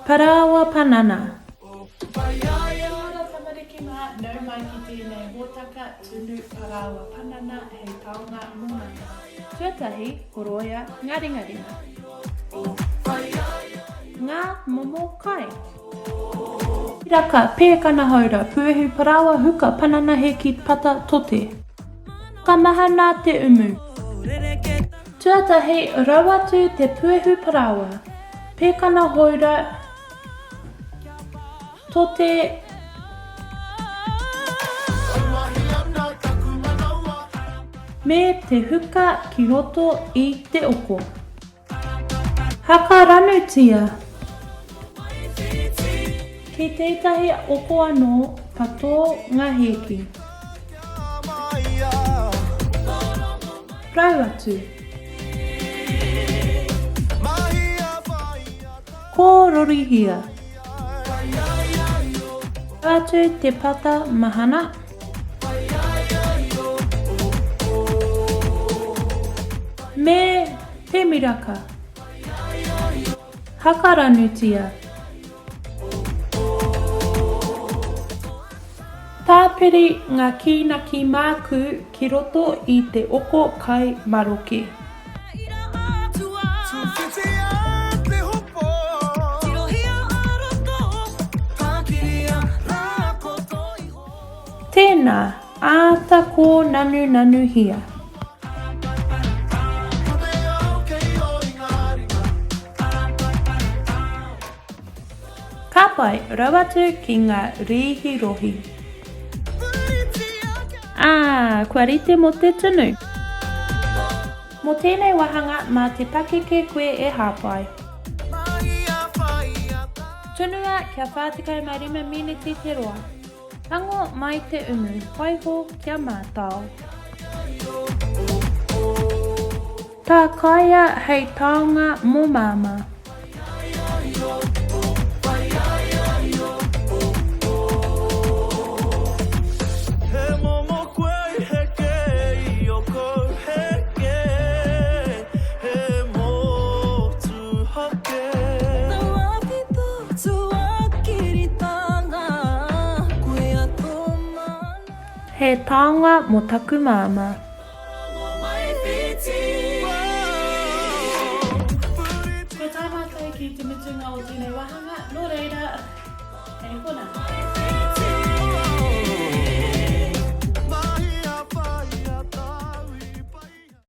Parāoa panana. Kia ora tamariki mā, nau mai ki tēnei hōtaka tunu parāoa panana hei taonga mō māmā. Tuatahi, horoia ngā ringaringa. Ngā momo kai. Miraka, pēkana haura, puehu parāoa, huka, panana hēki, pata, tote. Whakamahana te umu. Tuatahi, rau atu te puehu parāoa, pēkana hōura, tote, me te huka ki roto i te oko. Hakaranutia. Ki tētahi oko anō ka tō ngā hēki. Rau atu. Kōrorihia. Rau atu te pata mahana. Me te miraka. Hakaranutia. Tāpiri ngā kīnaki mākū ki roto i te oko kai maroke. Tēnā, āta kōnanunanuhia. Ka pai, rau atu ki ngā rīhirohi. Ā, kua rite mō te tunu. Mō tēnei wāhanga, mā te pakeke koe e hāpai. Tunua kia 45 meneti te roa. Tango mai te umu, waiho kia mātao. Tākaia hei taonga mō Māmā. He momo koe i heke i o kou heke, he motuhake. He taonga mō taku māmā.